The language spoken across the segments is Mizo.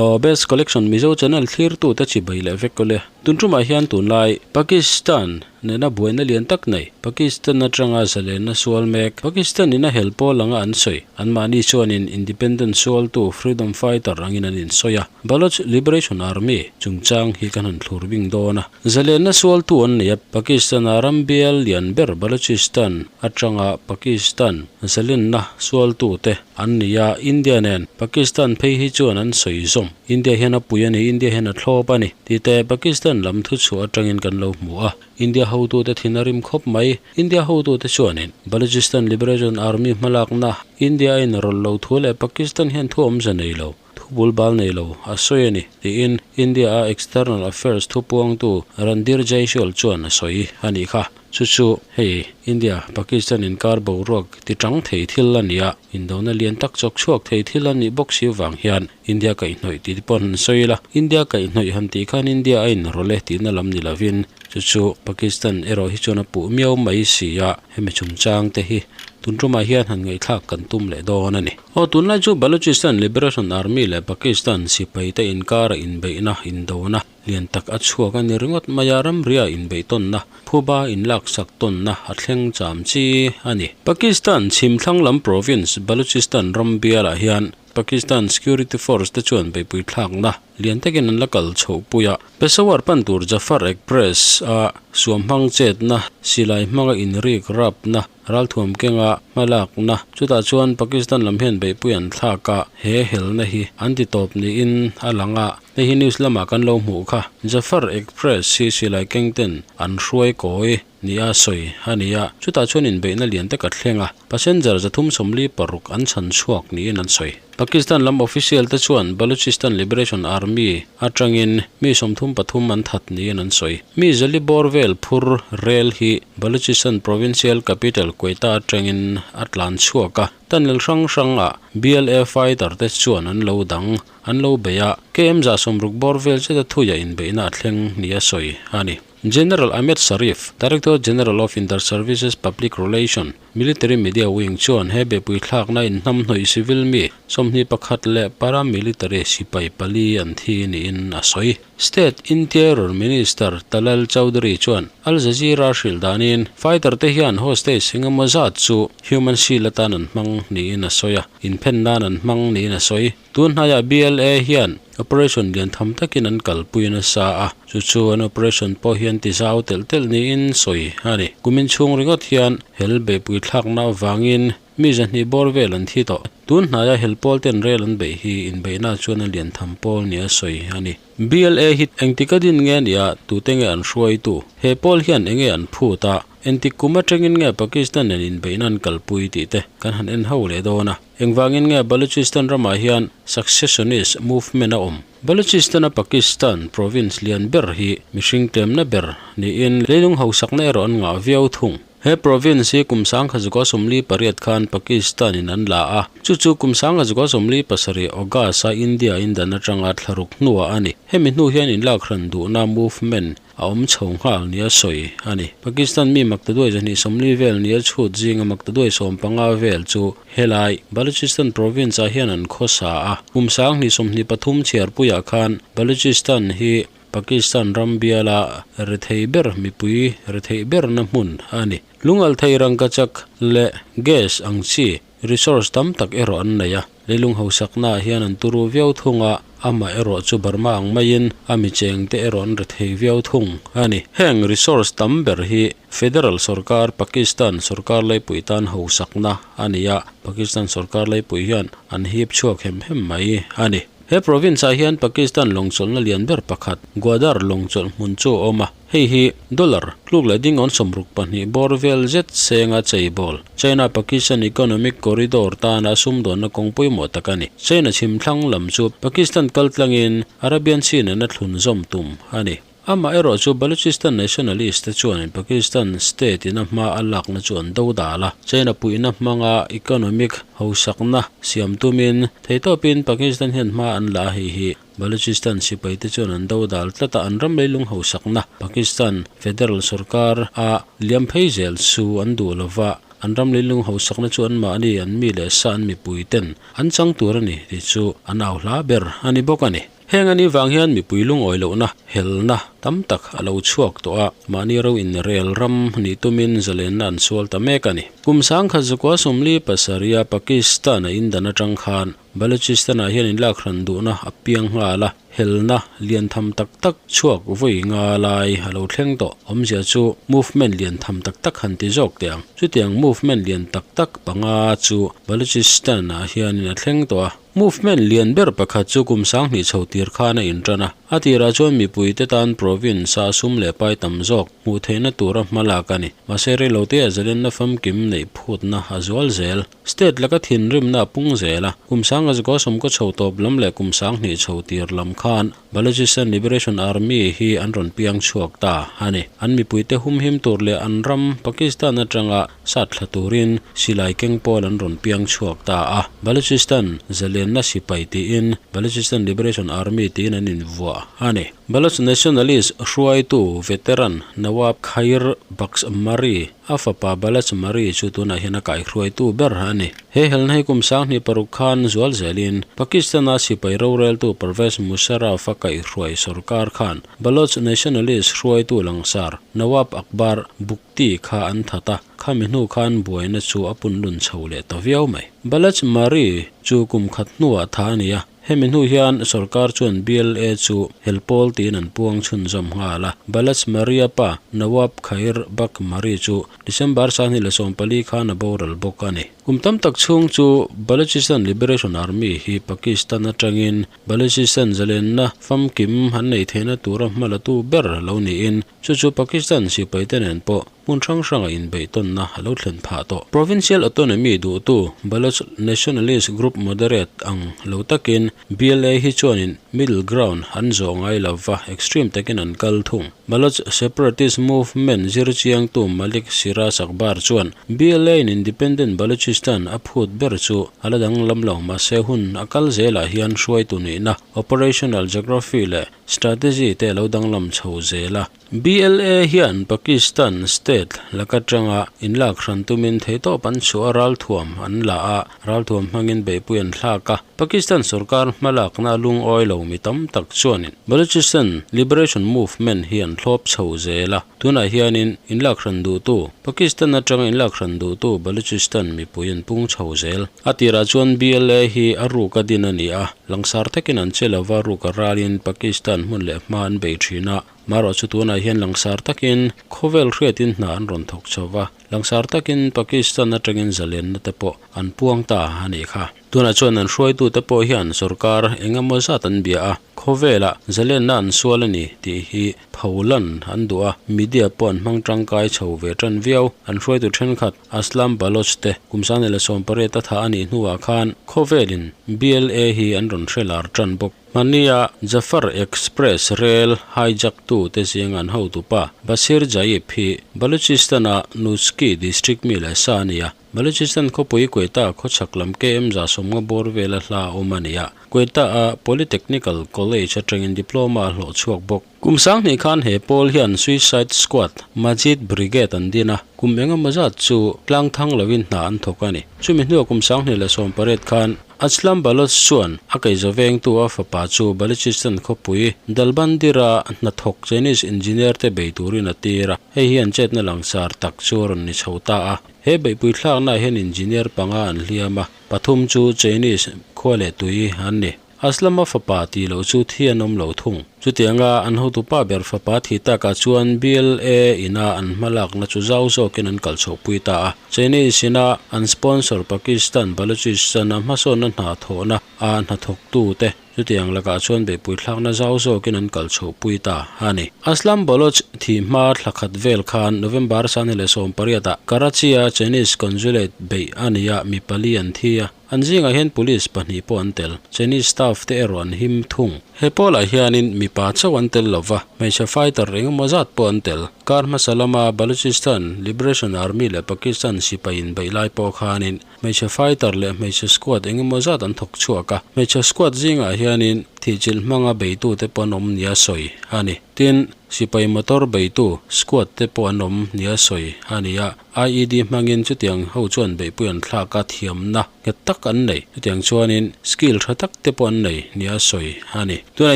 Aw Best Collection Mizo channel thlirtute chibai leh vek awle. Tun tumah hian tunlai Pakistan nena buaina lian tak nei, Pakistan atanga zalenna sual mek, Pakistan in a hel pawl anga an sawi, anmahni chuanin independent sualtu freedom fighter angin an insawi a, Baloch Liberation Army chungchang hi kan han thlur bing dawn a. Zalenna sualtu an nei a, Pakistan-a ram bial lian ber Balochistan atanga Pakistan zalenna sualtute an ni a, India nen Pakistan phei hi chuan an sawi zawm. India hian a pui a ni, India hian a thlawp a ni tih te Pakistan lam thuchhuah atangin kan lo hmu a. India hotute thin a rim khawp mai. India hotute chuanin Balochistan Liberation Army hmalakna India a inrawlh lo thu leh Pakistan hian thu awmze nei lo. Thu bul bal nei lo a sawi a ni, tiin India-a External Affairs thupuangtu Randhir Jaiswal chuan a sawi a nih kha. Chu chu hei India, Pakistan inkar boruak ti tang thei thil a ni a, indona lian tak chawk chhuak thei thil a nih bawk si vang hian India kaihhnawih tih te pawh han sawi ila, India kaihhnawih han tih khan India a inrawlh e tihna lam ni lovin chu chu Pakistan erawh hi chuan a puh miau mai si a, hemi chungchang te hi tun tumah hian han ngaihthlak kan tum leh dawn a ni. Aw tunlai chu Balochistan Liberation Army leh Pakistan sipaite inkara inbeihna, indona, lian tak a chhuak a ni ringawt mai a, ramria inbeihtawnna, phuba inlaksak tawnna a thleng cham chi a ni. Pakistan chhimthlang lam province Balochistan ram bialah hian Pakistan Security Force te chuan beihpui thlakna lian takin an la kal chhohpui a, Peshawar pan tur Jafar Express a suamhmang chetna, silai hmanga inrik rapna, Ralthuam kenga hmalakna chutah chuan Pakistan lam hian beihpui an thlak a, he helna hi an ti tawp niin a lang a, hei hi news lamah kan lo hmuh kha. Jafar Express hi silai keng ten an hruai kawi nia sawi a ni a, chutah chuan inbeihna lian tak a thleng a, passenger 346 an chhan chhuak niin an sawi. Pakistan lam official te chuan Balochistan Liberation Army atangin mi 33 an that niin an sawi. Mi zali bawr vel phur rel hi Balochistan provincial capital Quetta atangin a tlan chhuak a, tunnel hrang hrangah BLA fighter te chuan an lo dang an lo bei a, KM 60 bawr vel zeta thuia inbeihna a thleng nia sawi a ni. General Ahmed Sharif, Director General of Inter-Services Public Relation, Military Media Wing chuan he behpui thlakna inhnamhnawih civil mi 21 leh paramilitary sipai pali an thi niin a sawi. State Interior Minister Talal Chaudhry chuan Al Jazeera hrilh danin fighter te hian hostage engemaw zat chu human shield atan an hmang niin a sawi a, inphen nan an hmang niin a sawi. Tun hnaiah BLA hian operation lian tham takin an kalpui nasa a, chu chu an operation pawh hi an ti zau telh telh niin sawi a ni. Kumin chhung ringawt hian hel beihpui thlakna avangin mi 200 bawr vel an thi tawh. Tun hnaia hel pawl ten rel an beih hi inbeihna chuan a lian tham pawl nia sawi a ni. BLA hi engtik a din nge nia tute nge an hruaitu? He pawl hian enge an phut a? Engtik kum atangin nge Pakistan nen inbeihna an kalpui tih te kan han en ho leh dawn a. Engvangin nge Balochistan ramah hian Successionist movement a awm? Balochistan-a Pakistan province lian ber hi mihring tlemna ber niin leilung hausakna erawh an ngah viau thung. He province hi kum 1948 khan Pakistan-in an la a, chu chu kum 1947 August-a India indan atanga thlaruk hnuah a ni. Hemi hnu hian inlakhran duhna movement a awm chho nghal nia sawi a ni. Pakistan mi maktaduai 240 vel nia chhut zinga maktaduai 15 vel chu helai Balochistan province-ah hian an khawsa a. Kum 2023 chhiarpuiah khan Balochistan hi Pakistan ram biala rethei ber mipui retheih berna hmun a ni. Lungalthei rangkachak leh gas ang chi Resource tam tak erawh an nei a, leilung hausaknaah hian an turu viau thung a, amah erawh chu Burma ang maiin a mi chengte erawh an rethei viau thung a ni. Heng resource tam ber hi Federal sorkar, Pakistan sorkar laipui tan hausakna a ni a, Pakistan sorkar laipui hian an hip chhuak hem hem mai a ni. He province-ah hian Pakistan lawngchawlhna lian ber pakhat, Gwadar lawngchawlh hmun chu a awm a. Hei hi dollar tluk leh dingawn 62 bawr vel zet senga cheibawl, China-Pakistan Economic Corridor tana sumdawnna kawng pawimawh tak a ni. China chhimthlang lam chu Pakistan kaltlangin Arabian Sea nena thlun zawm tum a ni. Amaherawh chu Balochistan Nationalist te chuanin Pakistan state in a hma a lakna chu an do dal a, China puihna hmanga economic hausakna siam tumin theitawpin Pakistan hian hma an la a, hei hi Balochistan sipaite chuan an do dal tlat a, an ram leilung hausakna Pakistan Federal sorkar a liam phei zel chu an duh lo va. An ram leilung hausakna chu anmahni, an mi leh sa, an mipui ten an chang tur a ni tih chu an au hla ber a ni bawk a ni. Heng a nih vang hian mipui lungawi lohna, helna tam tak a lo chhuak tawh a, mahni ro inrel ram nih tumin zalenna an sual ta mek a ni. Kum sangkhat zakua sawmli pasarih a Pakistan a indan atang khan Balochistan ah hian inlak hran duhna a piang nghal a, helna lian tham tak tak chhuak vawi nga lai a lo thleng tawh. Awmzia chu movement lian tham tak tak han ti zawk teh ang. Chutiang movement lian tak tak panga chu Balochistan ah hianin a thleng tawh a. Movement lian ber pakhat chu kum sanghnih chho tir khan a intan a. A tirah chuan mipuite tan province a sum leh pai tam zawk hmuh theihna tura hma lak a ni. Mahse reilote ah zalenna famkim neih phutna a zual zel. State laka thinrimna a pung zel a, kum sanga zakua sawmkaw chho tawp lam leh kum sanghnih chho tir lam khan Balochistan Liberation Army hi an rawn piang chhuak ta a ni. An mipuite humhim tur leh an ram Pakistan atanga sat thla turin silai keng pawl an rawn piang chhuak ta a. Balochistan zalenna sipai tiin Balochistan Liberation Army tiin an invuah a ni. Baloch Nationalist hruaitu veteran Nawab Khair Bakhsh Marri A fapa Balach Mari chu tunah hian a kaihhruaitu ber a ni. He helna hi kum sanghnih paruk khan zual zelin Pakistan-a sipai roreltu Pervez Musharraf a kaihhruai sorkar khan Baloch nationalist hruaitu langsar Nawab Akbar Bugti kha an that a, khami hnu khan buaina chu a punlun chho leh ta viau mai. Balach Mari chu kum khat hnuah tha a ni a. Hemi hnu hian sorkar chuan BLA chu helpawl tiin an puang chhunzawm nghal a. Balach Maria pa Nawab Khair Bakh Mari chu December sanghnih leh 14 khan a boral bawk a ni. Kum tam tak chhung chu Balochistan Liberation Army hi Pakistan atangin Balochistan zalenna famkim an nei theihna tura hmalatu ber lo niin chu chu Pakistan sipaite nen pawh Hmun hrang hranga inbeihtawnna a lo thlen phah tawh. Provincial autonomy duhtu Baloch Nationalist Group moderate ang lo takin BLA hi chuanin middle ground an zawh ngai lo va, extreme takin an kal thung. Baloch separatist movement zirchiangtu Malik Siraj Akbar chuan BLA in independent Balochistan a phut ber chu a la danglam lo mahse hun a kal zelah hian hruaitu nihna operational geography leh strategy te a lo danglam chho zel a. BLA hian Pakistan state laka tanga inlak hran tumin theihtawp an chhuah a, ralthuam an la a, ralthuam hmangin beihpui an thlak a. Pakistan sorkar hmalakna lungawi lo mi tam tak chuanin Balochistan Liberation Movement hi an thlawp chho zel a, tunah hianin inlak hran duhtu Pakistan atanga inlak hran duhtu Balochistan mipui an pung chho zel. A tirah chuan BLA hi a ruka din a ni a, langsar takin an che lova ruka ralin Pakistan hmun leh hma an bei thin a, Marawh chu tunah hian langsar takin khawvel hriatin hna an rawn thawk chho va, langsar takin Pakistan atangin zalenna te pawh an puang ta a nih kha. Tunah chuan an hruaitute pawh hian sorkar eng emaw zat an bia a, khawvelah zalenna an sual a ni tih hi pholan an duh a, media pawh an hmang tangkai chho ve tan viau. An hruaitu thenkhat Aslam Baloch te kum 18 a thah a nih hnuah khan khawvelin BLA hi an rawn hre lar tan bawk. Hmania Jaffar Express rel hijack tu te zinga an hotupa Bashir Jaib hi Balochistan-a Nushki district mi leh sa a ni a. Balochistan khawpui Quetta khawchhak lam KM 150 bawr vela hla a awm a ni a. Quetta-a Polytechnical College atangin diploma a hlawh chhuak bawk. Kum sanghnih khan he pawl hian Suicide Squad, Majid Brigade an din a, kum engemaw zat chu tlang thang lovin hna an thawk a ni. Chumi hnuah kum 2018 khan Aslam Baloch chuan a keiza vengtu a fapa chu Balochistan khawpui Dalbandira hnathawk Chinese engineer te bei turin a tir a, hei hian chetna langsar tak chu a rawn ni chho ta a. He beihpui thlaknaah hian engineer panga an hliam a, pathum chu Chinese khua leh tui an ni. Aslama fapa tih loh chu thi an awm lo thung. Chutianga an hotupa ber fapa thi takah chuan BLA ina an hmalakna chu zau zawkin an kal chhohpui ta a. Chinese ina an sponsor Pakistan Balochistan a hmasawnna hna thawhna a hnathawktute chutiang lakah chuan beihpui thlakna zau zawkin an kal chhohpui ta a ni. Aslam Baloch thi hma thla khat vel khan November 2018 ah Karachi-a Chinese Consulate beih a ni a, mi pali an thi a. An zingah hian police pahnih pawh an tel. Chinese staff te erawh an him thung. He pawlah hianin mipa chauh an tel lova, hmeichhe fighter engemaw zat pawh an tel. Kar hmasa lama Balochistan Liberation Army leh Pakistan sipai inbeih lai pawh khanin hmeichhe fighter leh hmeichhe squad engemaw zat an thawk chhuak a. Hmeichhe squad zingah hianin thihchilh hmanga beitute pawh an awm nia sawi a ni. Tin. Sipai motor beitu squad te pawh an awm nia sawi a ni a, IED hmangin chutiang ho chuan beihpui an thlak a, thiamna nghet tak an nei. Chutiang chuanin skill tha tak te pawh an nei nia sawi a ni. Tunah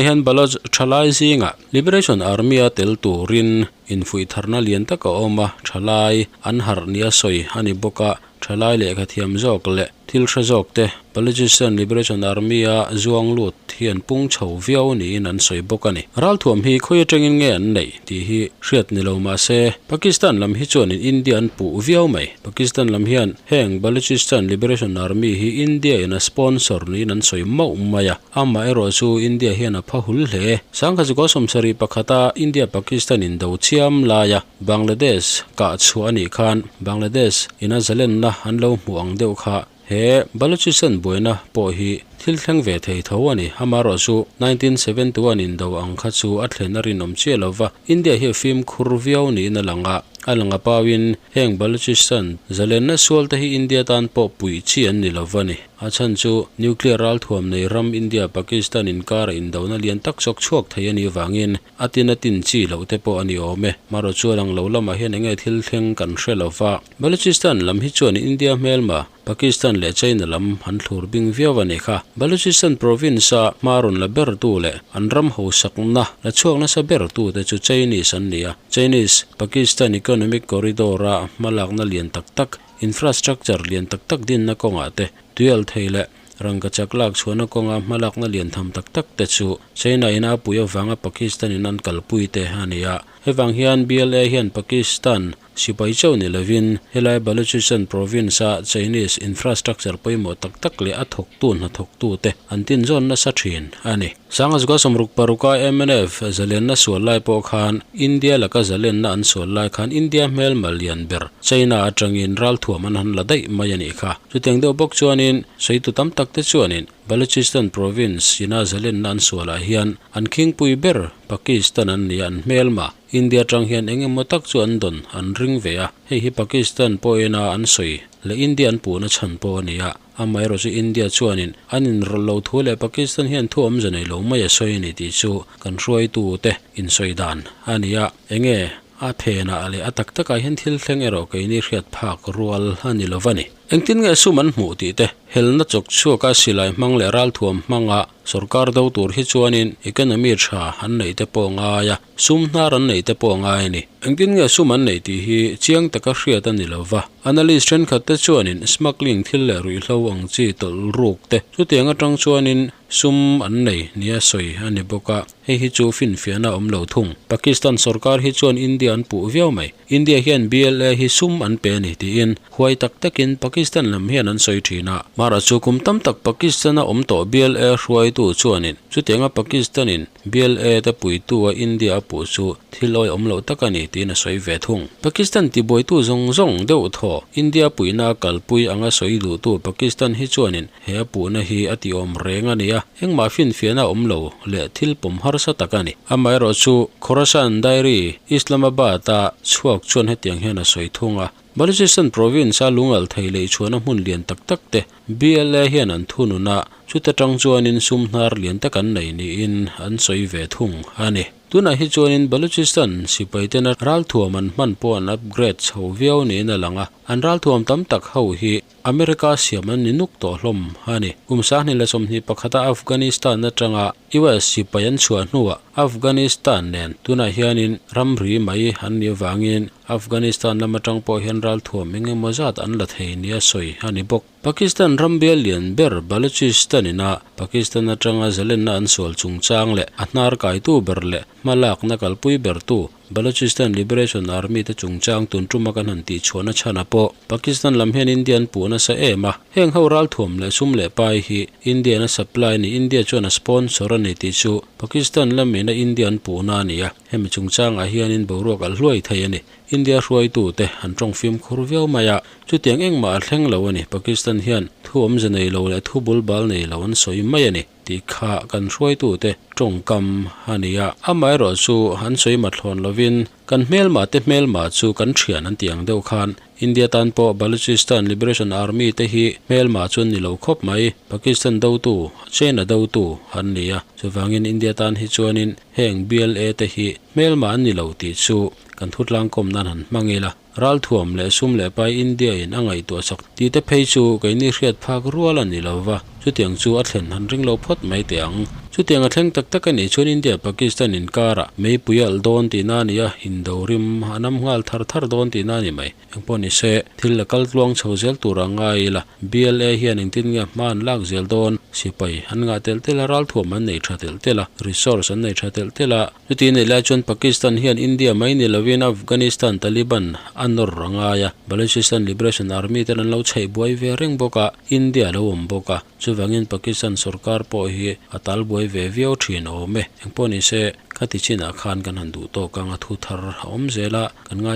hian Baloch thalai zingah Liberation Army-a tel turin infuih tharna lian tak a awm a, thalai an harh nia sawi a ni bawk a, Thalai lehkha thiam zawk leh thil hre zawk te Balochistan Liberation Army-a zuang lut hi an pung chho viau niin an sawi bawk a ni. Ralthuam hi khawi atangin nge an neih tih hi hriat ni lo mah se Pakistan lam hi chuanin India an puh viau mai. Pakistan lam hian heng Balochistan Liberation Army hi India in a sponsor niin an sawi mauh mai a, amaherawh chu India hian a pha hul hle. Sangkhazuka 71 a India-Pakistan indo chiam laia Bangladesh kah chhuah a nih khan Bangladesh ina zalenna an lo hmuh ang deuh kha he Balochistan buaina pawh hi thil thleng ve thei tho a ni. Amaherawh chu 1971 indo ang kha chu a thlen a rinawm chiah lo va, India hi a fimkhur viau niin a lang a, a lang a pauin heng Balochistan zalenna sual te hi India tan pawh puih chi an ni lo va ni. A chhan chu nuclear ralthuam nei ram India-Pakistan inkara indona lian tak chawk chhuak thei a nih vangin A tin a tin chi loh te pawh a ni awm e. Marawh chu a lang lo lamah hian enge thil thleng kan hre lo va. Balochistan lam hi chuan India hmelma, Pakistan leh China lam an thlur bing viau a ni kha. Balochistan province-a hma rawn la ber tu leh an ram hausakna la chhuak nasa ber tu te chu Chinese an ni a. Chinese, Pakistan Economic Corridor-a hmalakna lian tak tak, infrastructure lian tak tak dinna kawngah te, tuial thei leh Rangka chak lak chhuahna kawnga hmalakna lian tham tak tak te chu China in a pui avanga Pakistan in an kalpui te a ni a. Hevang hian BLA hian Pakistan sipai chauh ni lovin helai Balochistan province a Chinese infrastructure pawimawh tak tak leh a thawktu hnathawktu te an tinzawn nasa thin a ni. Sangazga 66 a mnf zalenna sual lai pawh khan India laka zalenna an sual lai khan India hmelma lian ber China atangin ralthuam an han la daih mai a nih kha. Chutiang deuh bawk chuanin sawitu tam tak te chuanin Balochistan province ina zalenna an sualah hian an khingpui ber Pakistan an ni a, an hmelma India atang hian eng emaw tak chu an dawn an ring ve a, hei hi Pakistan pawhin a an sawi leh India an puhna chhan pawh a ni a, amaherawh chu India chuanin an inrawlh lo thu leh Pakistan hian thu awmze nei lo mai a sawi a ni tih chu kan hruaitu te insawi dan a ni a, enge A phenah leh a tak takah hian thil thleng erawh keini hriat phak rual a ni lo va ni. Engtin nge sum an hmuh tih te, helna chawk chhuaka silai hmang leh ralthuam hmanga sorkar do tur hi chuanin economy tha an neih te pawh ngai a, sum hnar an neih te pawh ngai a ni. Engtin nge sum an neih tih hi chiang taka hriat a ni lo va. Analyst thenkhat te chuanin smuggling thil leh ruihhlo ang chi tawlh ruk te chutiang atang chuanin sum an nei nia sawi a ni bawk a. Hei hi chu finfiahna a awm lo thung. Pakistan sorkar hi chuan India an puh viau mai. India hian BLA hi sum an pe a ni tiin huai tak takin Pakistan lam hian an sawi thin a. Mara chu kum tam tak Pakistan-a awm tawh BLA hruaitu chuanin chutianga Pakistan-in BLA te puitu a India a puh chu thil awihawm loh tak a ni tiin a sawi ve thung. Pakistan tibuaitu zawng zawng deuh thaw India puihna a kalpui anga sawi duhtu Pakistan hi chuanin he a puhna hi a tiawm reng a ni a. Engmah finfiahna awm lo leh thil pawm harsa tak a ni. Amaherawh chu Khorasan Diary, Islamabad-a chhuak chuan hetiang hian a sawi thung a, Balochistan province-a lungal thei leh chhuahna hmun lian tak tak te BLA hian an thunun a, chuta tang chuanin sum hnar lian tak an nei niin an sawi ve thung a ni. Tunah hi chuanin Balochistan sipai tena ralthuam an hman pawh an upgrade chho viau niin a lang a, an ralthuam tam tak ho hi America siam an ni nuk tawh hlawm a ni. Kum 2021 a Afghanistan atanga US sipai an chhuah hnuah Afghanistan nen tunah hianin ramri mai an nih avangin Afghanistan lam atang pawh hian ralthuam eng emaw zat an la thei nia sawi a ni bawk. Pakistan ram bial lian ber Balochistan ina Pakistan atanga zalenna an sual chungchang leh a hnar kaitu ber leh hmalakna kalpui bertu Balochistan Liberation Army te chungchang tun tuma kan han tih chhuahna chhanah pawh Pakistan lam hian India an puh nasa em a, heng ho ralthuam leh sum leh pai hi India in a supply a ni, India chuan a sponsor a ni tih chu Pakistan lamin a India an puhna a ni a, hemi chungchangah hianin boruak alh hluai thei a ni. India hruaitute an tawng fimkhur viau mai a, chutiang engmah a thleng lo a ni, Pakistan hian thu awmze nei lo leh thu bulbal nei lo an sawi mai a ni. Tih kha kan hruaitute tawngkam a ni a. Amaherawhchu an sawi mathlawn lovin kan hmelma te hmelma chu kan thian an tih ang deuh khan India tan pawh Balochistan Liberation Army te hi hmelma chu an ni lo khawp mai. Pakistan dotu, China dotu an ni a. Chuvangin India tan hi chuanin heng BLA te hi hmelma an ni lo tih chu kan thutlangkawm nan han hmang ila. Ralthuam leh sum leh pai India in a ngaihtuah sak tih te phei chu keini hriat phak rual a ni lo va, chutiang chu a thlen han ring lo phawt mai teh ang. Chutiang a thleng tak tak a nih chuan India Pakistan inkarah meipui a alh dawn tihna a ni a, indo rim a nam nghal thar thar dawn tihna a ni mai. Engpawh ni se, thil la kal tluang chho zel tur a ngai ila, BLA hian engtin nge hma an lak zel dawn? Sipai an ngah telh telh a, ralthuam an nei tha telh telh a, resource an nei tha telh telh a, Chuti nei lai chuan Pakistan hian India mai ni lovin Afghanistan Taliban a nawr a ngai a, Balochistan Liberation Army ten an lo chheih buai ve reng bawk a, India a lo awm bawk a, chuvangin Pakistan sorkar pawh hi a tal buai ve viau thin awm e. Engpawh ni se, khati chinah khan kan han duh tawk ang a thu thar a awm zel a, kan ngai.